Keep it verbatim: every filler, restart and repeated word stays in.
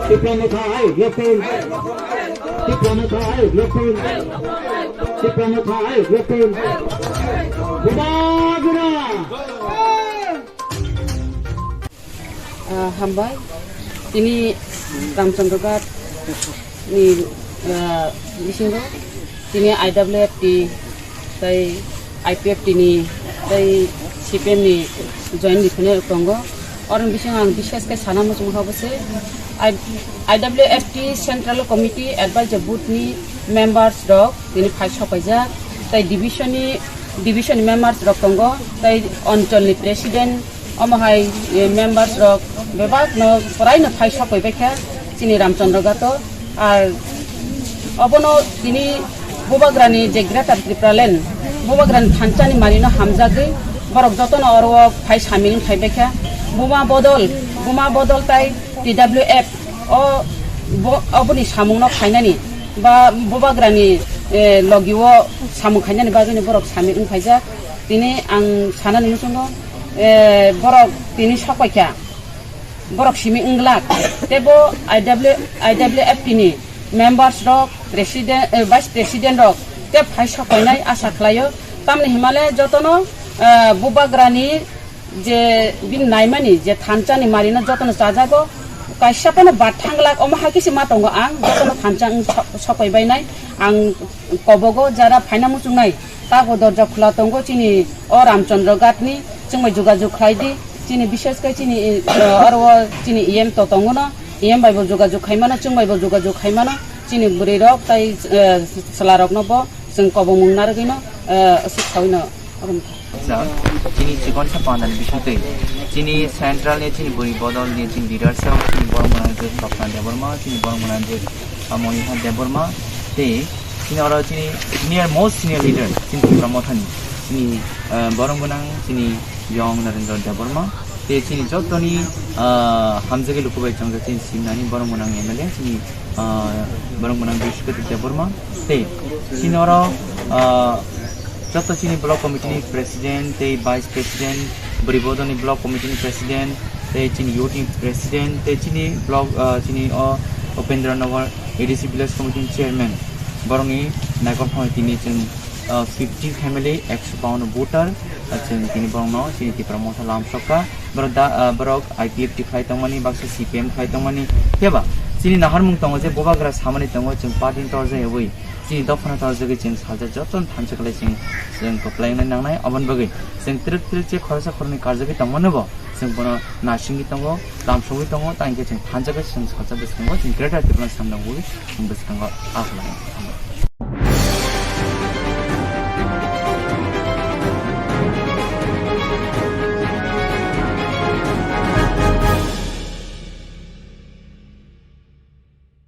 Tipra Motha hai, left wing. Tipra Motha hai, left wing. Tipra Motha hai, left wing. Bubagra! Ah, hambai. Tini Ramchandra Ghat ni, ah, bisingo tini I W F T tei I P F T ni tei C P M ni joint ni phunai rok tongo. Oroni bisingo ang bishes khe sana muchung kha bo se I-, I W F T Central Committee Advisor Board ni members rok tini phai sopaijak tei division ni, division ni members rok tongo tei onchol ni president. Omo hai, eh, members rok bebak no porai no phai sokoi bai kha chini Ramchandra Ghat o. Ar obono tini Bubagra ni je Greater Tripura Land, Bubagra ni thansa ni mani no hamjagwi borok joto no oro o phai samil wng phai bai kha. Buma bodol, Buma bodol tai T W F o bo-, oboni samung no khainani ba Bubagra ni, eh, logi o samung khainani bagwi no borok samil wng phaijak. Tini ang sanani muchungo, eh, borok tini sokoi kha, borok simi wng glak, tei bo I W, I W F T ni members rok, president, eh, vice president rok tei phai sokoinai asa khlaio. Tamni himale jotono, eh, Bubagra ni je bini naimani je thansa ni mari no jotono chajago, kaisa phano bad thang glak, omo hai khe se ma tongo ang, jotono thansa wng so-, sokoi bainai ang kobogo jara phaina muchungnai. Tago dorja khula tongo chini o Ramchandra Ghat ni, chwng bai jogajog khlai di. Chini bishes khe chini, eh, oro o chini E M to tongo no, E M bai bo jogajog khai mano, chwng bai bo jogajog khai mano. Chini bwrwi rok tai, eh, chwla rok no bo chwng kobongmung narwgwi no, eh, aswk saui no oro wngkha. Sir, chini chikon sa pandani bisingtwi chini central ni chini bwrwi bodol ni chini leader sa chini borok mwnang je Swapna Debbarma, chini borok mwnang je Moniha Debbarma, tei chini oro chini senior, most senior leader chini Tipra Mothani, chini, ah, borok mwnang chini Yong Narendra Debbarma, tei chini jotoni, ah, hamjagwi luku bai chongjak chini simnani borok mwnang M L A chini, ah, borok mwnang Brishaketu Debbarma, tei chini oro, ah, joto chini block committee ni president tei vice president, bwrwi bodol ni block committee ni president, tei chini youth ni president, tei chini block, ah, chini o Upendra Nagar A D C village committee ni chairman, borokni naikol phano tini chwng, ah, fifty family, ekso bawanno voter, ah, chwng tini borokno chini Tipra Motha lam sokha. Borok da, ah, borok I P F T khlai tongmani, baksa C P M khlai tongmani, phiya ba chini naharmung tongo je Bubagra samani tongo, chwng party ni torjak yawi, chini dophano torjagwi chwng salsa jotono thansa khlai chwng, chwng kwplai wngnai nangnai. Aboni bagwi chwng twrwk twrwk je khoroksa khoroknwi karjagwi tongmano bo chwng bono nasingwi tongo, lamsogwi tongo, tei hwnkhe chwng thansa khe chwng salsa bwskango chwng Greater Tipraland samno wi chwng bwskango akhulai.